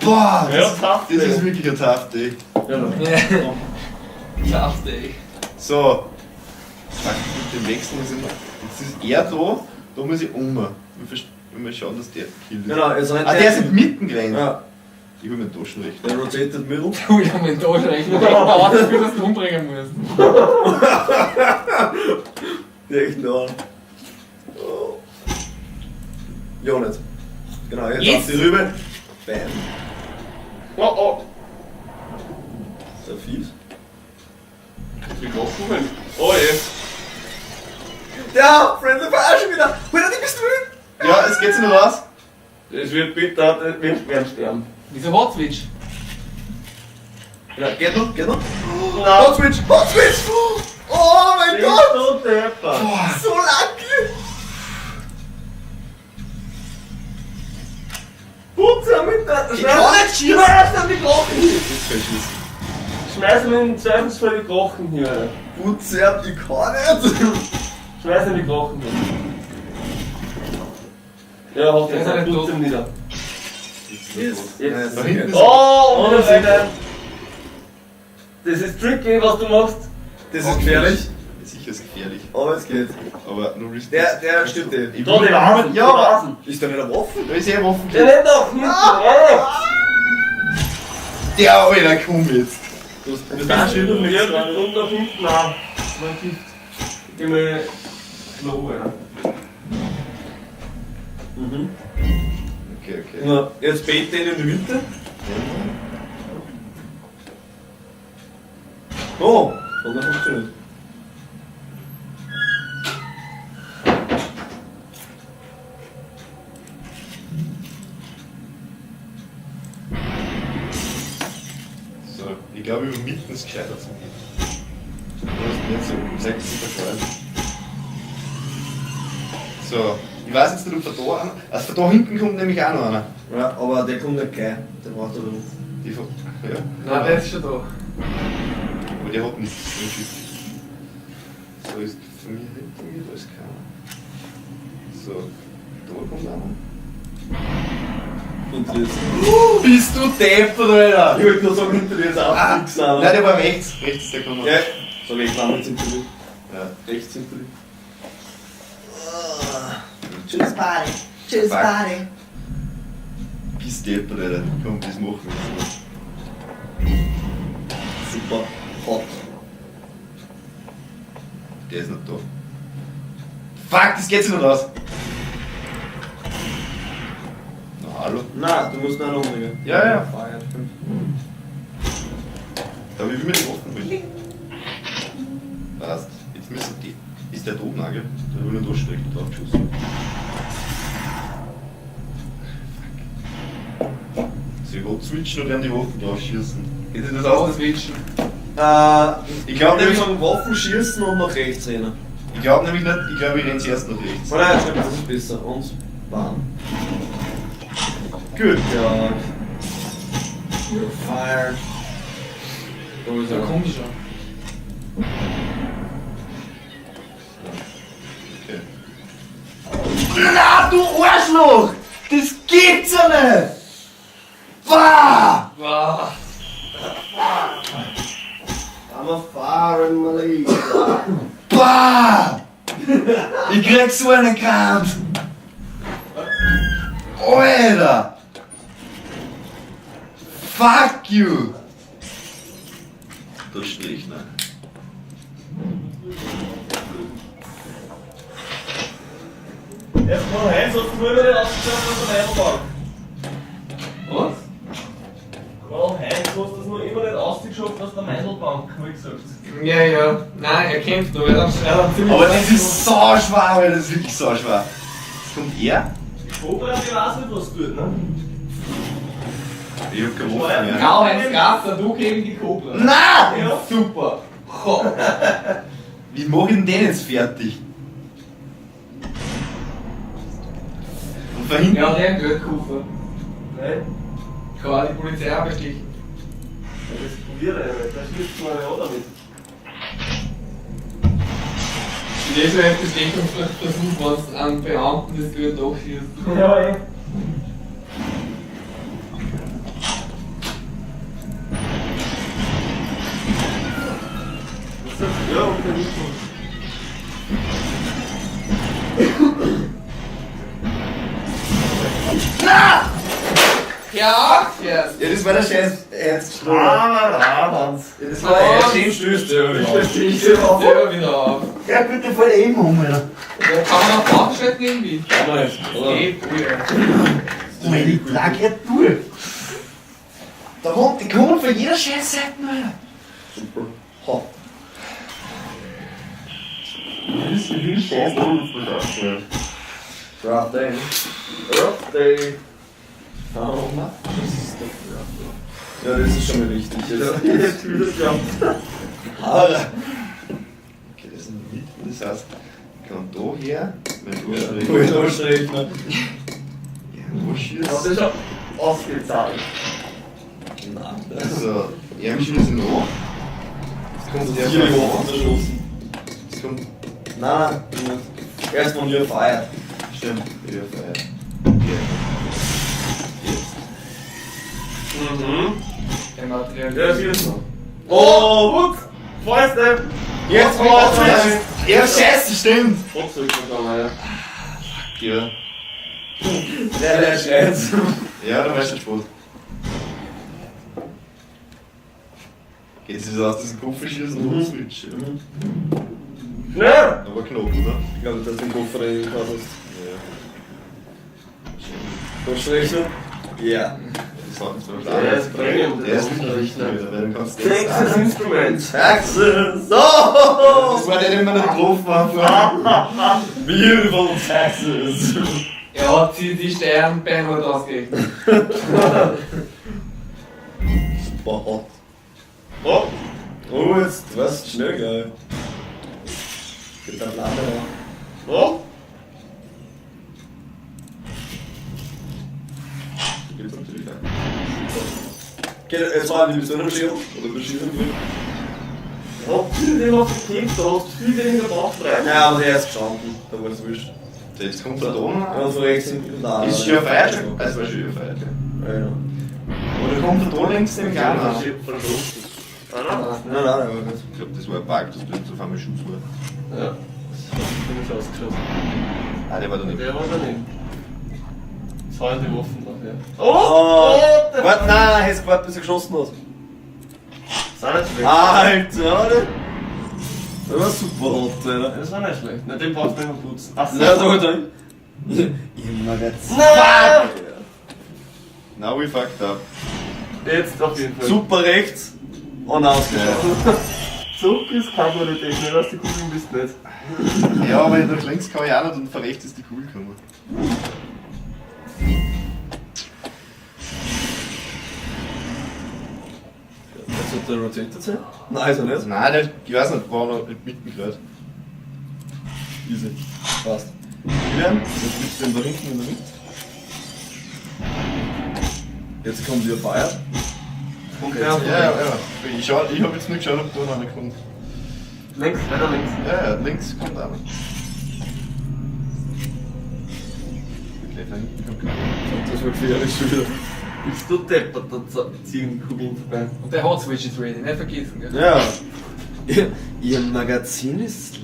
Boah, Ja, das, tough das day. ist wirklich ein tough day. Ja, ja. Tough day. So. Fuck, mit dem Wechsel muss ich mal. Jetzt ist er da, da muss ich um. Ich muss schauen, dass der killt. Genau, jetzt rennt Ah, der ist mitten gerannt. Ja, Ich hol mir den Taschenrechner. der rotated middle. Du, ich hab meinen Taschenrechner. Ich dauert dafür, dass du umbringen musst. Der echt nah. Oh. Ja, nicht. Genau, jetzt, Jetzt? auf die Rübe. Bam. Oh, oh. Ist ja fies. Wie Knochen holen. Oh je. Ja, Friendly Fire schon wieder. Alter, die bist du. Ja, es geht sich noch aus. Es wird bitter, wir werden sterben. Wieso Hot Switch? Ja, geht noch, geht noch. Nein. Hot Switch, Hot Switch. Oh mein Gott. So deppert. So lucky. Putzer mit der. Ich kann nicht schießen. Schmeiß ihm die Knochen hier. Jetzt kann ich schießen. Schmeiß ihm im Zweifelsfall die Knochen hier, Alter. Putzer, ich kann nicht. Schmeiß ihm die Knochen hier. Ja, hoff Der ist jetzt. ja nicht Putz tot. ihm nieder. Yes. Jetzt. Da hinten ist Oh, und weiter. Das ist tricky, was du machst. Das ist gefährlich, Sicher ist gefährlich. aber es geht. Aber no risk. Der stirbt eh. Ich Da, die Vasen, die Ja, aber Vasen. Ist der nicht am Waffen? da ist er offen. Der rennt nach hinten, rechts. Der Alter, komm jetzt. Du hast du Da bist schon hinten, nichts ja, dran. und nach hinten auch. Mein Gift. Geh mal Klo, Alter. Mhm. Okay, okay. Ja, jetzt bete ihn in die Mitte. Oh, hat noch funktioniert. So, ich glaube, über mitten ist gescheiter zu gehen. Du hast nicht so sechs versteuern. So, ich weiß jetzt nicht, ob von da einer. Also von da hinten kommt nämlich auch noch einer. Ja, aber der kommt nicht gleich. Der braucht aber noch. Die von, ja, Nein, der ist schon da. aber der hat nichts. Der schießt. So, ist von mir hinten mir, da ist keiner. So, da kommt einer. Hinter dir ist. Bist du deppert, Alter! Ich wollte nur sagen, hinter dir ist auch Ah, fix einer. Nein, der war rechts. Rechts ist der gekommen. Ja, sag ich, klar, jetzt hinter dir. Ja. Rechts hinter dir. Tschüss, Party. Tschüss, Party. Bist deppert, Alter. Komm, das machen wir jetzt. Super hot. Der ist nicht da. Fuck, das geht sich nicht aus. Na, hallo. Nein, du musst noch umbringen. Ja, ja. Fire, stimmt. Da will ich mir die Waffen holen. Passt. Jetzt müssen die. Ist der da oben auch, gell? Da will ich einen Durchstrecken drauf geschossen. Fuck. So, ich wollte switchen und werden die Waffen drauf schießen. Geht sich das Hot aus? Switchen. Ich glaube Ich nämlich, sagen, Waffen schießen und nach rechts rennen. ich glaub nämlich nicht, ich glaube, ich renne zuerst nach rechts. Oh nein, stimmt, das ist besser. Und bam. Gut. Ja. You're fired. Da ist Da er. kommt er schon. Okay. Na, du Arschloch! Das gibt's ja nicht! Bah! Wow. I'm a fire in Malaysia. Bah! Ich krieg so einen Krampf! Alter! Fuck you! Das Strich, ne? Jetzt mal Heinz, hast du früher nicht ausgeschaut, was der Meidelbank. Was? Karl Heinz, hast du das noch immer nicht ausgeschafft aus der Meidelbank, wie gesagt. Ja, ja. Nein, er kämpft noch. Er hat er hat ziemlich. Aber das ist so schwer, Alter, das ist wirklich so schwer. Jetzt kommt er. Die Cobra, die weiß nicht, was tut, ne? Ich hab keine Waffe mehr. Karl-Heinz Grasser, du gegen die Cobra. Na! Ja. Super. Ho. Wie mach ich denn den jetzt fertig? Und von hinten. Ja, der hat einen Geldkoffer. Nein, Kann auch die Polizei abstechen. ja, das probiert er ja nicht, da schießt man ja auch damit. Ich lese ein Bestechungsversuch, wenn es einen Beamten das Geld nachschießt. Ja, eh. Ja, und der Richtung. Ja, yes. Ja, das war der scheiß Herzstrom. Ah, Hans. Ja, das war der Oh. schön stößt der Ich verstehe selber wieder auf. Ja, bitte voll eben um, Alter. Ja, kann man noch aufschalten irgendwie? Kann man nicht, oder? Geht, ja. Alter, ich trag ja durch. Da kommt, die kommen von jeder scheiß Seite, Alter. Super. Ha. Scheiß Rough day. Rough Day. Warum? Das ist doch rough day. Ja, das ist schon mal richtig. Jetzt. Jetzt wieder gehabt. Haare. Okay, das ist ein Mitten, das heißt, ich kann da her, mein Ja, Durchschritt. Durchschritt. Ja, wo Das schießt? ist schon ausgezahlt. Nein. Also, er schießt noch. Jetzt kommt der Vier von Wochen zerschossen. Jetzt kommt. Nein, nein. Erstmal hier feiert. Stimmt, wieder feiert. Okay. Jetzt. Mhm. Der Material. Ja, schießt noch. Oh! Gut. Vorste. Jetzt Oh, Ja, scheiße, stimmt! Trotzdem gegangen, ja. Ja. Der schreit. Ja, dann weißt du schon. Geht es wieder aus diesem Koffer schießen und Switch? Schnell! Aber knapp, oder? Ich glaube, dass du den Koffer reingehauen hast. Ja. Durchschritt. Ja. Das hat uns Der ist Premium, Der ist wirklich richtig. wieder, weil du kannst das Texas Instruments. Taxes! Das Oh! war der, den wir nicht getroffen haben. Beautiful Taxes! Er hat sich die Steuern Bernhard ausgerechnet. Super hot. Oh! Oh, jetzt warst du schnell, geil. Geht der Plan da. Oh! Gibt's natürlich auch. Okay, jetzt fahren die mit so einem Schirm. Oder beschießen wir. Habt ihr den noch gekämpft? Da hast du viel weniger Bauchbreit. Ja, aber der ist gestanden. Da war es wurscht. Jetzt kommt der Don. Ja, und von rechts hinten. Nein, Ist schon feiert schon. Also war schon feiert, Ja, genau. Oder kommt der Don links dem Kleinen? Nein, nein. Nein, nein, der war gut. Ich glaube, das war ein Bug, dass das auf einmal Schuss war. Ja. Das hat sich ziemlich ausgeschossen. Ah, der war daneben. Der war daneben. Das waren die Waffen drauf, ja. Oh! Oh! Der Warte, nein, nein, jetzt gewartet, bis er geschossen hat. Das war nicht schlecht. Alter, oder? Das war super hot, Alter. Das war nicht schlecht. Na, den brauchst du nicht mehr putzen. Ach so. Na, da, da. Ihr Magazin. Nein! Now we fucked up. Jetzt auf jeden Fall. Super rechts und ausgeschossen. Zurück ist keine Qualität, ne? Dass die Kugeln bist nicht. Ja, aber nach links kann ich auch nicht und von rechts ist die Kugel gekommen. Jetzt hat der Rotator sein? Nein, ist er nicht. Nein, der, ich weiß nicht, war noch nicht mitten gerade. Easy. Passt. Julian, jetzt liegt denn da hinten in der Mitte. Jetzt kommt ihr Feier. Und Ja, ja, ja. Ich, schau, ich hab jetzt nur geschaut, ob da noch einer kommt. Links, weiter links. Ja, ja, links kommt einer. Okay, da hinten kommt keiner. Das war gefährlich schon wieder. Bist du deppert, da ziehen die Kugeln vorbei. Und der Hot Switch ist ready, nicht vergessen, gell? Ja. Ihr Magazin ist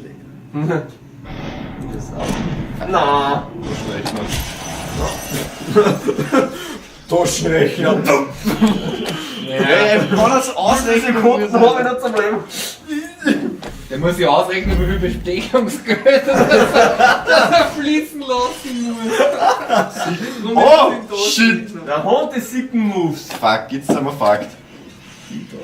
leer. Das auch. Na. Schlecht noch. Taschenrechner. Ja. Ey, kann das ausrechnen? Sekunden habe ich noch zum Leben. Der muss ja ausrechnen, wie viel Bestechungsgeld das er, dass er fließen lassen muss. Oh, shit. Der Hund die sicken Moves. Fuck, jetzt sind wir fucked.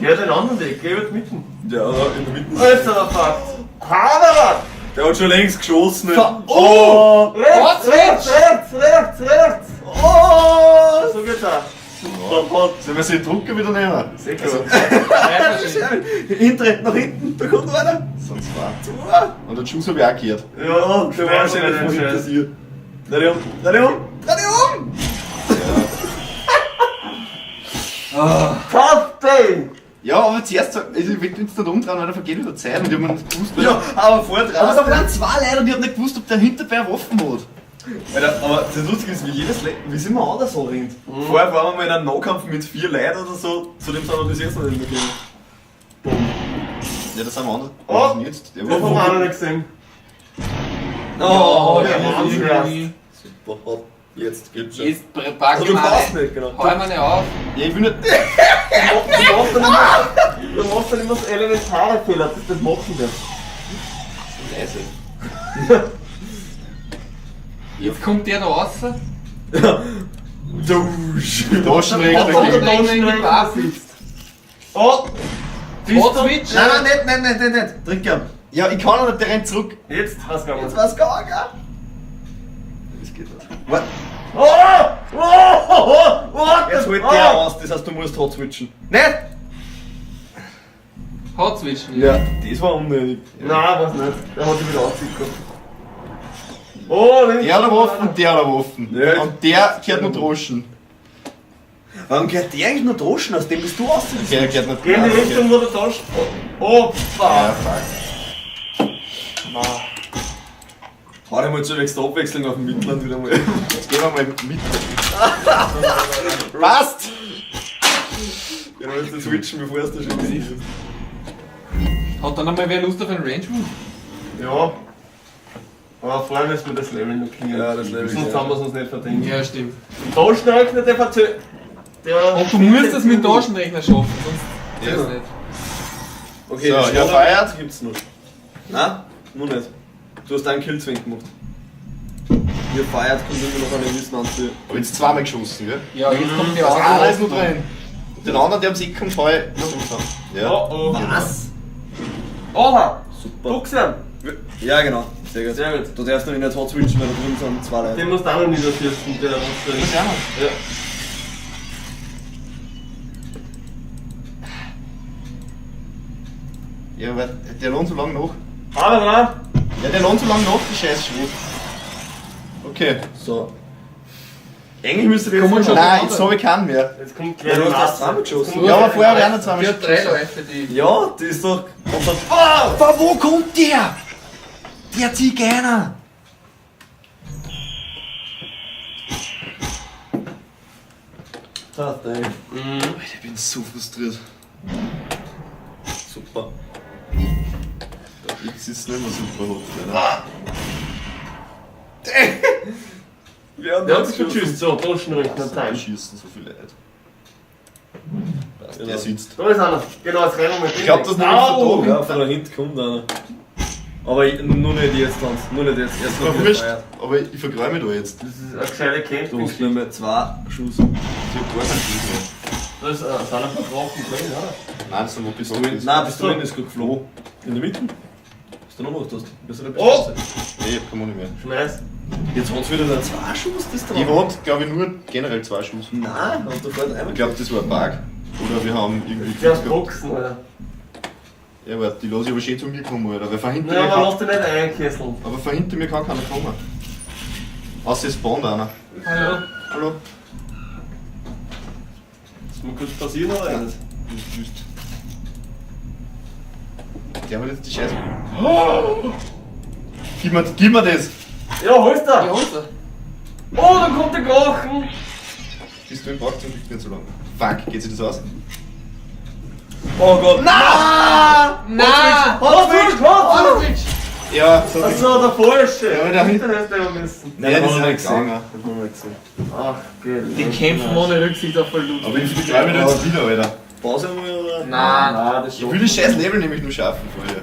Geh den anderen Weg, geh über die Mitten. Ja, in der Mitte. Jetzt hat er fuckt. Haberer! Der hat schon längst geschossen. Oh! Rechts, Hot rechts, Switch! rechts, rechts, rechts! Oh! So geht's auch. Super hot. Sollen wir den Drucker wieder nehmen? Sehr gut. Hinten, nach hinten, da kommt einer. Sonst war. Zwei. Und den Schuss habe ich auch gehört. Ja, der war wahrscheinlich von hinter dir. Dreh dich um, dreh dich um, dreh dich um! Tough Day! Ja, aber zuerst, also ich will jetzt nicht umdrehen, weil da vergeht wieder Zeit und ich hab mir nicht gewusst, weil Ja, aber vorher Aber dran. da waren zwei Leute und ich hab nicht gewusst, ob der Hinterbär Waffen hat. Alter, aber das Lustige ist, wie jedes Le wie es immer anders so ringt. Vorher waren wir mal in einem Nahkampf mit 4 Leuten oder so, zu dem sind wir bis jetzt noch nicht mehr gekommen. Ja, das sind wir anders. Oh. Was ist denn jetzt? Der Das haben wir auch noch nicht gesehen. Oh, ja, Wahnsinn. Super hot. Jetzt geht's schon. Jetzt pack Also, du ihn brauchst eine. nicht, genau. Hau ihn eine auf. Ja, ich will nicht. Du machst dann immer so elementare Fehler, dass du das machen darfst. Leise. Jetzt kommt der da raus. Dusch. Taschenrechner. Taschenrechner in die Waffen. Oh! Hot Switch. Nein, nein, nicht, nicht, nicht, nicht. Trink ihn. Ja, ich kann auch nicht, der rennt zurück. Jetzt was gegangen. Jetzt war's gegangen. Das geht nicht. Warte, Oh! Oh! Oh! Oh! jetzt holt der aus, das heißt, du musst hot switchen. Nicht! Hot Switch. Ja, das war unnötig. Nein, weiß nicht. Der hat sich wieder angezogen. Oh, links. Der hat eine Waffe und der hat eine Waffe. Ja. Und der gehört nur Droschen. Warum gehört der eigentlich nur Droschen? Aus dem bist du ausgezogen. Der gehört nicht Geh in die Nein, der Richtung, wo der Tasch. Oh, Ja, fuck. fuck. Hau dir mal zur nächsten Abwechslung auf dem Mittelland wieder mal. Jetzt gehen wir mal mit. Passt! Ja, du musst switchen, bevor es da schon ist. Hat dann einmal wer Lust auf einen Range Move? Ja. Aber vorher müssen wir das Level noch kriegen. Ja, das Level, Sonst ja. haben wir es uns nicht verdient. Ja, stimmt. Taschenrechner, der verzögert. Der. Und du musst das mit dem Taschenrechner schaffen, sonst Ja. geht's nicht. Okay, So, das ja, feiert. gibt's noch. Nein, nur nicht. Du hast einen Killzwing gemacht. Ihr feiert, kommt immer noch eine gewissen Anzahl. Hab jetzt zweimal geschossen, gell? Ja, jetzt kommt der Das einer ist andere. nur drin. Und den anderen, der ums Eck kommt, hau ich. Ja. Oh, oh. Was? Oha! Super. Buchsen! Ja, genau. Sehr gut. Sehr gut. Du darfst noch nicht hot switchen, weil da drin sind zwei Leute. Den musst du auch noch niederschießen, der was da ist. Ja. Ja, aber der lohnt so lange nach. Aber nein! Ja, der lohnt so lange nach, die scheiß Schrot. Okay. So. Eigentlich müsste der Komm jetzt schon. Nein, jetzt habe ich keinen mehr. Jetzt kommt Ja, gleich du die hast Masse. das zweimal geschossen. Jetzt Ja, aber kommt vorher habe gleich ich auch noch zweimal Der hat drei Läufe, die. Ja, das ist doch. Und dann. Von wo kommt der? Der Zigeuner! Ah, nein. Alter, ich bin so frustriert. Super. Jetzt ist es nicht mehr super hot, leider. Wir haben Der hat sich verschüsst. So, Taschenrechner, Time. Schießen so viele Leute. Passt, Genau. der sitzt. Da ist einer. Genau, jetzt rennen wir mit Ich glaub, das ist nämlich Au! von Ja, von da hinten kommt einer. Aber ich, nur nicht jetzt, Hans. Nur nicht jetzt. Erst War noch wurscht, feiert. aber ich vergräu mich da jetzt. Das ist eine gescheite Du hast Camping. nur mehr zwei Schuss. Ich hab gar keinen Schuss mehr. Da ist, sind ein paar Drachen drin, oder? Nein, das sind wo Pistolen. Nein, Pistolen ist gerade geflogen. In der Mitte? Was du noch gemacht hast? Bist du der Oh! Nee, ich hab keine Muni mehr. Schmeiß. Jetzt hat's wieder nur zwei Schuss, das drauf. Ich hatte, glaube ich, nur generell zwei Schuss. Nein, hast du vorhin einmal Ich glaube, das war ein Bug. Oder wir haben irgendwie. Der ist Glück gehabt. Boxen, Alter. Ja, aber die lasse ich aber schön zu mir kommen, Alter. Weil von hinter Nein, mir aber kann, lass dich nicht einkesseln. aber von hinter mir kann keiner kommen. Außer es spawnt einer. Hallo. Hallo? Das muss kurz passieren, oder? Ja. Der hat jetzt die Scheiße. Gib mir das! Ja, holst Ja, du! holst du. Oh, da kommt der Krochen! Pistolen braucht zum Glück nicht so lange. Fuck, geht sich das aus? Oh Gott. Nein! Hot Switch, Hot Switch! Ja, sorry. Achso, der falsche! Ja, aber der- Hinten hättest du immer müssen. Ja, das haben ist wir ja nicht gesehen. gegangen. Das haben wir nicht gesehen. Ach, gell. Die kämpfen ohne Rücksicht auf Verlust. Aber ich vergräu mich da jetzt wieder, Alter. Pause mal oder? Nein. Nein, das Ich will das scheiß Level nämlich nur schaffen vorher.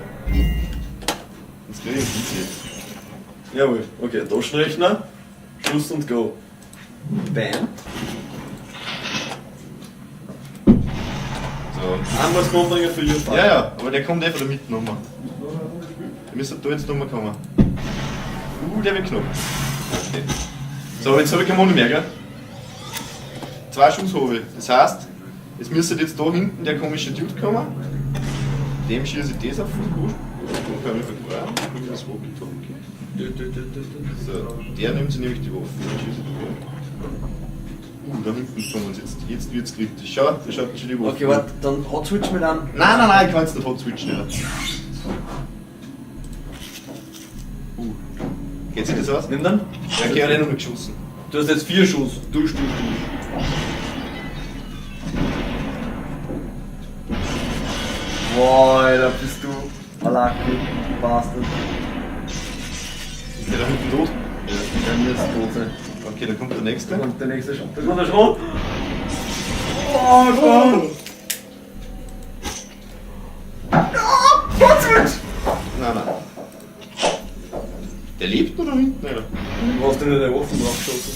Sonst krieg ich einen easy. Jawohl. Okay, Taschenrechner. Schuss und Go. Bam. So. Einmal das umbringen für Your Ja, ja, aber der kommt eh von der Mitte nochmal. Der müsste da jetzt nochmal kommen. Der wird knapp. Okay. So, jetzt habe ich keine Muni mehr, gell? Zwei Schuss habe ich. Das heißt, es müsste jetzt da hinten der komische Dude kommen. Dem schieße ich das auf den Gusch. Da kann ich vergraben. Das Walkie-Talkie. So, der nimmt sich nämlich die Waffe. Dann schieße ich da. Da hinten kommen sie jetzt. Jetzt wird's kritisch. Schau, da schaut schon die Waffe. Okay, warte, dann Hot Switch mit an. Nein, nein, nein, ich kann jetzt nicht hot switchen, ja. Geht sich das aus? Nimm dann. Ja, okay, hat eh noch nicht geschossen. Du hast jetzt 4 Schuss. Dusch, dusch, dusch. Boah, Alter, bist du. Lucky Bastard. Ist der da hinten tot? Ja, der muss tot sein. Okay, da kommt der nächste. Da kommt der nächste schon. Da kommt der schon. Oh Gott! Nein, nein. Der lebt nur da hinten, Alter. Du hast ihn in der Waffen drauf geschossen.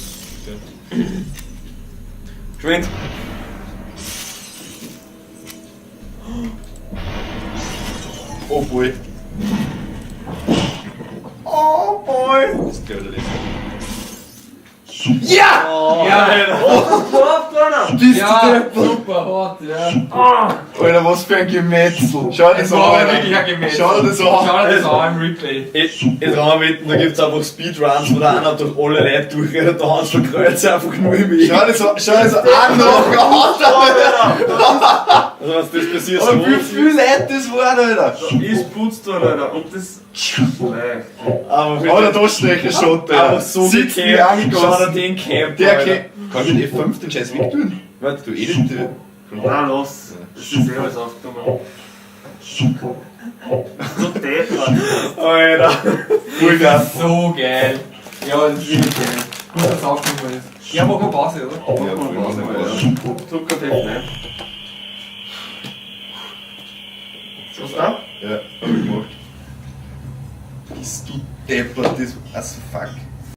Geschwind! Oh boy. Oh boy! Das ist, glaube ich, der letzte. Ja! Ja, Bist ja, super hart, ja. Alter, was für ein Gemetzel. Schau dir das Es an, war Alter. wirklich ein Gemetzel. Schau dir das an. Schau dir das an im Replay. Ich trau mir wetten, da gibt's einfach Speedruns, wo der einer durch alle Leute durchrennt, der Hans verkreuzt einfach nur im Weg. Schau dir das an, schau dir das an, noch Alter. Also wenn das passiert, Und wie viele Leute das waren, Alter. Ist putzt worden, Alter. Und das. Leicht. Aber Oh, der Doschstecher Schott, Alter. einfach so Sitzt wie gecampt. Schau dir angegossen. den Camp, Der Alter. Camp. Kann ich den F5 den Scheiß wegtun? Warte. Du edit. Nein, los. Das ist eh alles aufgenommen. Super. So deppert. Alter. Voll geil. So geil. Ja, das ist wirklich geil. Gut, dass es aufgenommen ist. Ja, machen wir Pause, oder? Ja, voll, machen wir Pause. Zuckertest, ne? Was da? Ja, hab ich gemacht. Bist du deppert, das. Also fuck.